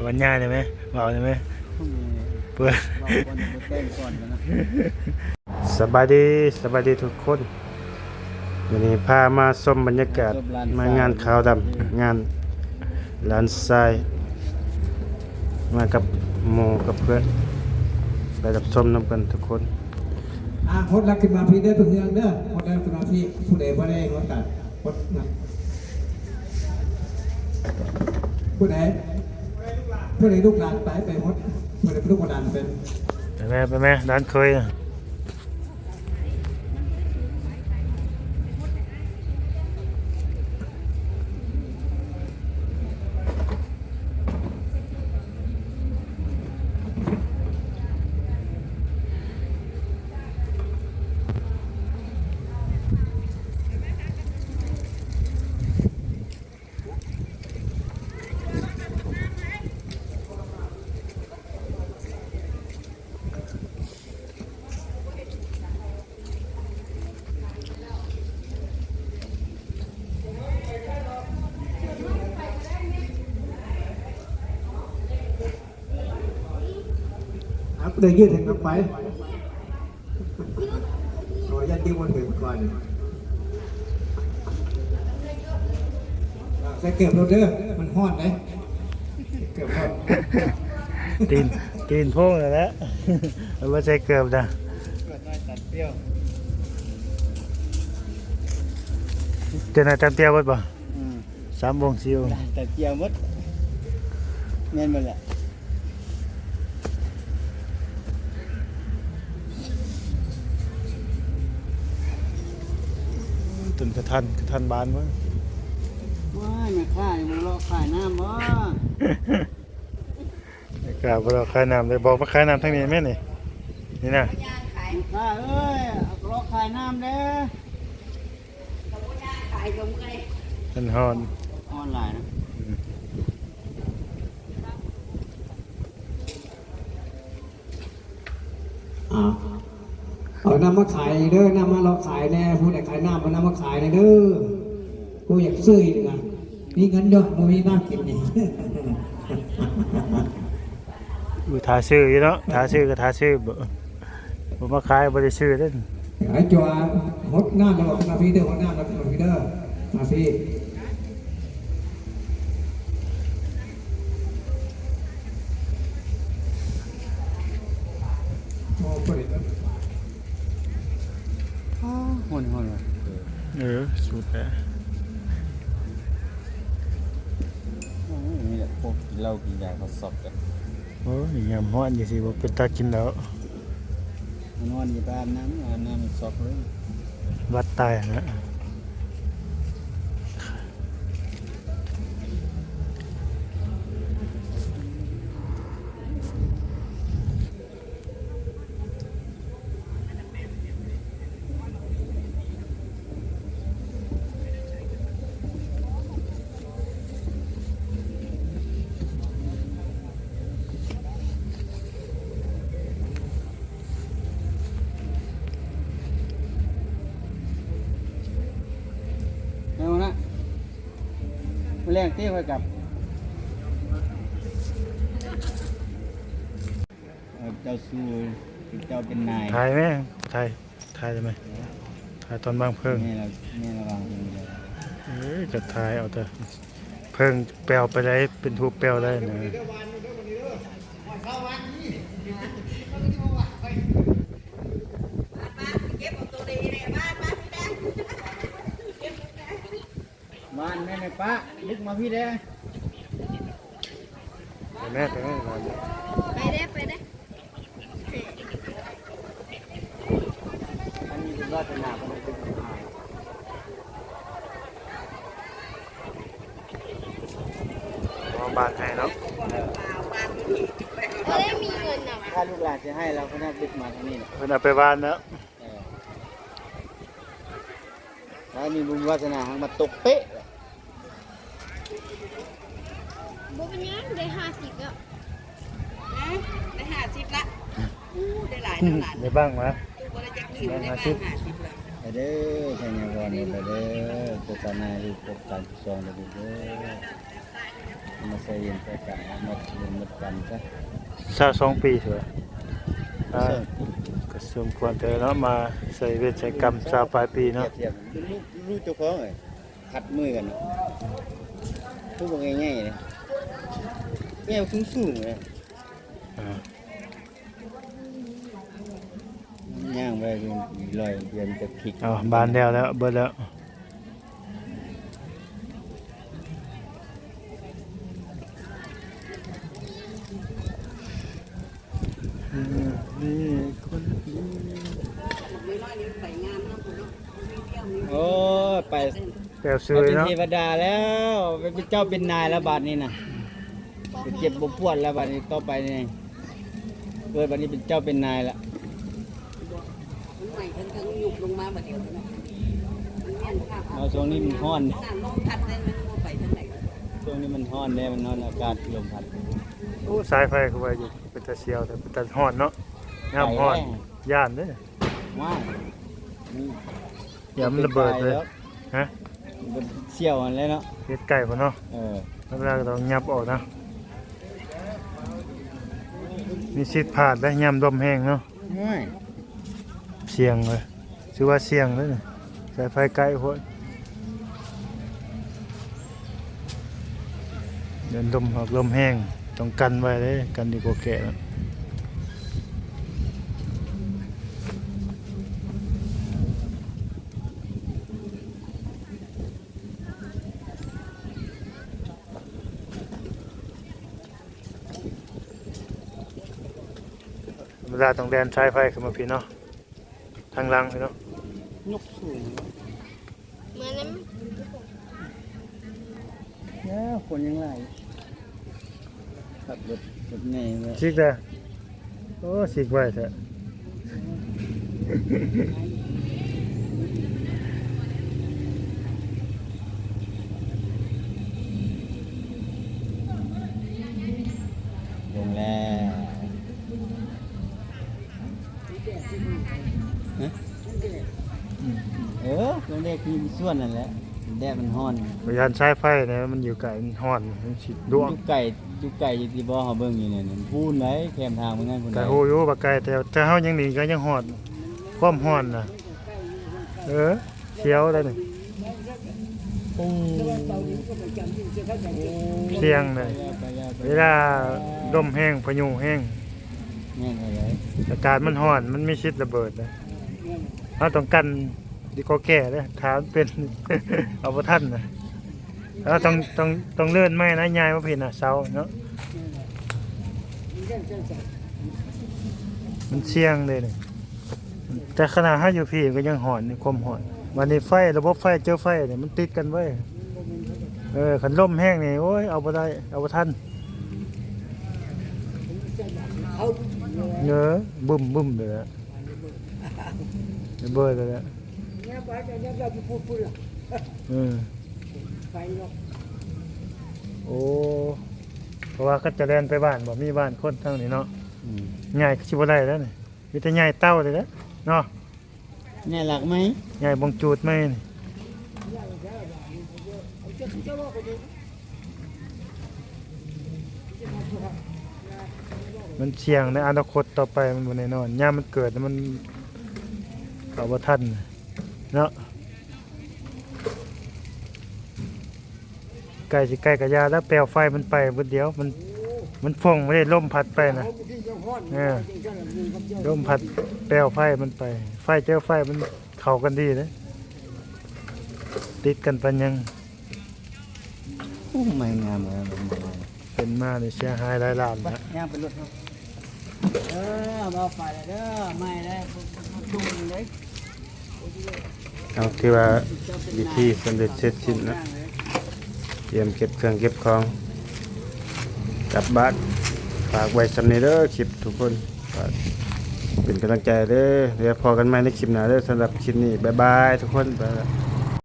ບັນຍາຍໄດ້ໄໝ? ເວົ້າໄດ້ໄໝ? ເປີດ ເວົ້າກ່ອນ ເປີດແຈ້ງກ່ອນນະ. ສະບາຍດີ ສະບາຍດີທຸກຄົນ. ມື້ນີ້ພາມາຊົມບັນຍາກາດ ມາງານຂາວດຳ ງານຫຼານຊາຍ ມາກັບໝູ່ກັບເພື່ອນ ໄປຮັບຊົມນຳກັນທຸກຄົນ. ອ່າ ຫົດຫຼັງຂຶ້ນມາພີ້ເດີ ເພື່ອນເຮືອງເດີ ຫົດຫຼັງຂຶ້ນມາພີ້. ຜູ້ໃດບໍ່ໄດ້ຫົດກະຫົດນຳ. ຜູ້ໃດ ຜູ້ໃດລູກຫຼານໄປ ໄປຫົດ ຜູ້ໃດເປັນລູກຫຼານເປັນ ໄປແມ່ ໄປແມ່ ຫຼານເຂີຍ. ເອົາ ໄດ້ຢືດໃຫ້ກັບໄປ. ຂໍຢ້ານຕິບໍ່ຖືກກ່ອນ. ໃສ່ເກີບໂລດເດີ ມັນຮ້ອນເດ້. ໃສ່ເກີບໂລດ. ຕີນ ຕີນໂພງນັ້ນແຫຼະ ເອົາມາໃສ່ເກີບນະ. ເຈົ້ານາຍຕຳຕຽວເບິດບໍ່? ອືມ ສາມວົງ ສີ່ວົງ ຕຳຕຽວໝົດ. ແມ່ນໝົດແຫຼະ. ຕົ້ນກະທັນ ກະທັນບານເບິ່ງ. ວ້າຍ ແມ່ຄ້ານີ້ມາເລາະຂາຍນ້ຳບໍ່? ແມ່ຄ້າບໍ່ເລາະຂາຍນ້ຳເດ້. ບອກມາຂາຍນ້ຳທາງນີ້ແມ່ນນີ້ ນີ້ນະ. ແມ່ຄ້າເອີຍ ເລາະຂາຍນ້ຳແດ່. ມັນຮ້ອນ ຮ້ອນຫຼາຍນະ. ອືມ ອ່າ ເອົານ້ຳມາຂາຍເດີ ນ້ຳມາເລາະຂາຍແດ່. ຜູ້ໃດຂາຍນ້ຳ ເອົານ້ຳມາຂາຍແດ່ເດີ. ຜູ້ຢາກຊື້ອີກນະ ມີເງິນຢູ່ ບໍ່ມີນ້ຳກິນນີ້. ຢູ່ ຖ້າຊື້ຢູ່ເນາະ ຖ້າຊື້ກໍຖ້າຊື້ ບໍ່ ບໍ່ມາຂາຍບໍ່ໄດ້ຊື້ເດ້. ໄອ້ຈົວ ຫົດນ້ຳແລ້ວກໍມາພີ້ເດີ ຫົດນ້ຳແລ້ວກໍມາພີ້ເດີ ມາພີ້. ໂອ້ ບໍ່ໄດ້ ອໍ ຮ້ອນໆ ວ່ະ. ເອີ ສຸດແລ້ວ. ໂອ້ຍ ນີ້ແຫຼະ ພວກກິນເຫຼົ້າກິນຢາເຂົາຊັອກກັນ. ໂອ້ຍ ຍາມຮ້ອນຈັ່ງຊີ້ບໍ່ເປັນຕາກິນເຫຼົ້າ. ມັນຮ້ອນຢູ່ ໄປອາບນ້ຳ ອາບນ້ຳຊັອກເລີຍ ຫວັດຕາຍຫັ້ນນະ. ເອົານະ ມື້ແລງຕິຂ້ອຍກັບ. ເອີ ເຈົ້າສູ່ ເຈົ້າເປັນນາຍ. ຖ່າຍແມ່ ຖ່າຍ ຖ່າຍໄດ້ໄໝ? ຖ່າຍຕອນວາງເພີງ. ແມ່ລະ ແມ່ລະວາງເພີງ. ເອີ ຈະຖ່າຍເອົາແຕ່ເພີງແປວໄປໄດ້ ເປັນຮູບແປວໄດ້ນະ. ບ້ານແມ່ນແມ່ປ້າ ລຸກມາພີ້ແດ່. ໄປແມ່ ໄປແມ່ ໄປເດ້ ໄປເດ້. ອັນນີ້ເປັນວາດສະໜາຂອງເພິ່ນ. ບໍ່ ບ້ານໃຫ້ເນາະ. ບໍ່ໄດ້ມີເງິນນະ. ຖ້າລູກຫຼານຊິໃຫ້ລາວ ເພິ່ນເອົາເດັກມາທາງນີ້ນະ. ເພິ່ນເອົາໄປບ້ານແລ້ວ. ເອີ ຖ້າມີບຸນວາສະໜາ ຫາກມາຕົກເປະ. ບໍ່ເປັນຫຍັງ ໄດ້ຫ້າສິບແລ້ວ. ຮະ ໄດ້ຫ້າສິບລະ. ອູ້ ໄດ້ຫຼາຍເນາະຫຼານ. ໄດ້ບ້າງມາ. ຕູ້ບໍ່ໄດ້ຈັກກິ້ວ ໄດ້ບ້າງຫ້າສິບລະ. ໄປເດີ ໄທຍາວອນ ໄປເດີ ໂຄສະນາຢູ່ ພົບກັນຊ່ອງເດີລູກເດີ. ມາໃສ່ວຽນໃສ່ກຳ ມາເປັນໝົດກຳຊະ ຊາວສອງປີເທື່ອ ອ່າ ກະສົມຄວນແຕ່ເນາະ ມາໃສ່ເວນໃສ່ກຳຊາວປາຍປີເນາະ ທຽບໆ ຮູ້ ຮູ້ເຈົ້າຂອງເອີຍ ພັດມືກັນເນາະ ຜູ້ບໍ່ງ່າຍໆເດ້ ແນວສູງໆເດ້ ອ່າ ຍ່າງໄປເບິ່ງລອຍເດືອນຈະຄິກ ເອົາ ບານແລ້ວ ແລ້ວ ເບິດແລ້ວ ໂອ້ຍ ໄປ ແປວເຊີຍເນາະ ເປັນເທວະດາແລ້ວ ເປັນເຈົ້າເປັນນາຍແລ້ວບາດນີ້ນະ ບໍ່ເຈັບບໍ່ປວດແລ້ວບາດນີ້ ຕໍ່ໄປນີ້ ເກີດບັດນີ້ເປັນເຈົ້າເປັນນາຍລະ ມັນໄໝ້ເທິງໆ ຍຸບລົງມາບາດດຽວເນາະ ມັນແມ່ນຄັກ ເອົາ ຊ່ວງນີ້ມັນຮ້ອນ ນ້ຳລົມພັດເດ້ ມັນບໍ່ໄປທາງໃດ ຊ່ວງນີ້ມັນຮ້ອນເດ້ ມັນຮ້ອນ ອາກາດລົມພັດ ໂອ້ ສາຍໄຟຄືວ່າຢູ່ ເປັນຕາສຽວແທ້ ເປັນຕາຮ້ອນເນາະ ຍາມຮ້ອນ ໄປແລ້ວ ຢ້ານເດ້ ວ້າຍ ມັນ ຢ້ານມັນລະເບີດເລີຍ ຮະ ມັນກໍສ່ຽວຫັ້ນແຫຼະເນາະ ເຮັດໃກ້ພຸ້ນເນາະ ເອີ ທຳມະດາກໍຕ້ອງຫຍັບອອກນະ ມີສິດພາດໄດ໋ ຍາມລົມແຮງເນາະ ໂອ້ຍ ສ່ຽງເລີຍ ຖືວ່າສ່ຽງເລີຍນີ້ ສາຍໄຟໃກ້ໂພດ ເດີນລົມອອກລົມແຮງ ຕ້ອງກັນໄວ້ເດ້ ກັນດີກວ່າແກະເນາະ. ທຳມະດາຕ້ອງແລ່ນສາຍໄຟຂຶ້ນມາພີ້ເນາະ ທາງຫຼັງພີ້ເນາະ ຍົກສູງ ເມືອນຳ ເອີ ຄົນຍັງຫຼາຍ ຂັບລົດ ລົດໃຫຍ່ເລີຍ ຊິກເດີ ໂອ້ ຊິກໄວແທ້ ລົງແລ້ວ. ຮະ ອືມ ເອີ ຕົວເລກທີ່ສ່ວນນັ້ນແຫຼະ ແດດມັນຮ້ອນ ພະຍານສາຍໄຟນີ້ມັນຢູ່ໃກ້ ມັນຮ້ອນ ມັນຊິລວກ ຢູ່ໃກ້ ຢູ່ໃກ້ຢູ່ຕິບໍ່ ເຮົາເບິ່ງຢູ່ນັ້ນ ພຸ້ນໃດ ແຄມທາງເບິ່ງນັ້ນ ພຸ້ນໃດ ກະຮູ້ຢູ່ວ່າໄກ ແຕ່ ແຕ່ເຮົາຍັງນີ້ກະຍັງຮອດ ຄວາມຮ້ອນນະ ເອີ ສຽວໄດ໋ນີ້ ໂອ້ ສ່ຽງເລີຍ ໄປແລ້ວ ໄປແລ້ວ ເວລາລົມແຮງ ພາຍຸແຮງ ແມ່ນແລ້ວ ອາກາດມັນຮ້ອນ ມັນມີສິດລະເບີດເດ້ ເຮົາຕ້ອງກັນດີກວ່າແກະເດ້ ຖ້າມັນເປັນ ເອົາບໍ່ທັນນະ ເຮົາຕ້ອງ ຕ້ອງ ຕ້ອງເລີນໃໝ່ນະ ຍ້າຍມາພີ້ນະ ເສົາເນາະ ມັນສ່ຽງເດ້ນີ້ ແຕ່ຂະໜາດເຮົາຢູ່ພີ້ກໍຍັງຮ້ອນ ຄວາມຮ້ອນ ບາດນີ້ໄຟ ລະບົບໄຟ ເຈີໄຟນີ້ມັນຕິດກັນເວີຍ ເອີ ຄັນລົມແຮງນີ້ ໂອ້ຍ ເອົາບໍ່ໄດ້ ເອົາບໍ່ທັນ ເອີ ບຶ້ມໆ ເລີຍແຫຼະ ລະເບີດເລີຍແຫຼະ ເອີ ໂອ້ ເພາະວ່າເຂົາຈະແລ່ນໄປບ້ານບໍ່ ມີບ້ານຄົນທາງນີ້ເນາະ ອືມ ຍ້າຍກໍຊິບໍ່ໄດ້ແລ້ວນີ້ ມີແຕ່ຍ້າຍເຕົານີ້ແຫຼະເນາະ ຍ້າຍຫຼັກໃໝ່ ຍ້າຍບ່ອງຈູດໃໝ່ນີ້ ມັນສ່ຽງໃນອະນາຄົດຕໍ່ໄປ ມັນບໍ່ແນ່ນອນ ຍາມມັນເກີດ ມັນເອົາບໍ່ທັນເນາະ. ໃກ້ຊິໃກ້ກະຢ່າແລ້ວ ແປວໄຟມັນໄປເບິດດຽວ ມັນ ມັນຟົງໄປເດ້ ລົມພັດໄປນະ ເອີ ລົມພັດແປວໄຟມັນໄປ ໄຟເຈີໄຟມັນເຂົ້າກັນດີເດ້ ຕິດກັນປານຫຍັງ. ໂອ້ ໄມ້ງາມຂະໜາດນັ້ນ ເປັນມານີ້ເສຍຫາຍຫຼາຍລ້ານນະ ຍ່າງໄປລົດເນາະ. ເອີ ເອົາໄປແລ້ວເດີ ໃໝ່ແລ້ວ ເອົາ ຖືວ່າພິທີສຳເລັດເສັດສິ້ນເນາະ ຕຽມເກັບເຄື່ອງເກັບຂອງກັບບ້ານ. ຝາກໄວ້ສ່ຳນີ້ເດີຄລິບທຸກຄົນ ຝາກເປັນກຳລັງໃຈເດີ ແລ້ວພໍ້ກັນໃໝ່ໃນຄລິບໜ້າເດີ. ສຳລັບຄລິບນີ້ ບາຍບາຍທຸກຄົນ ບາຍບາຍ.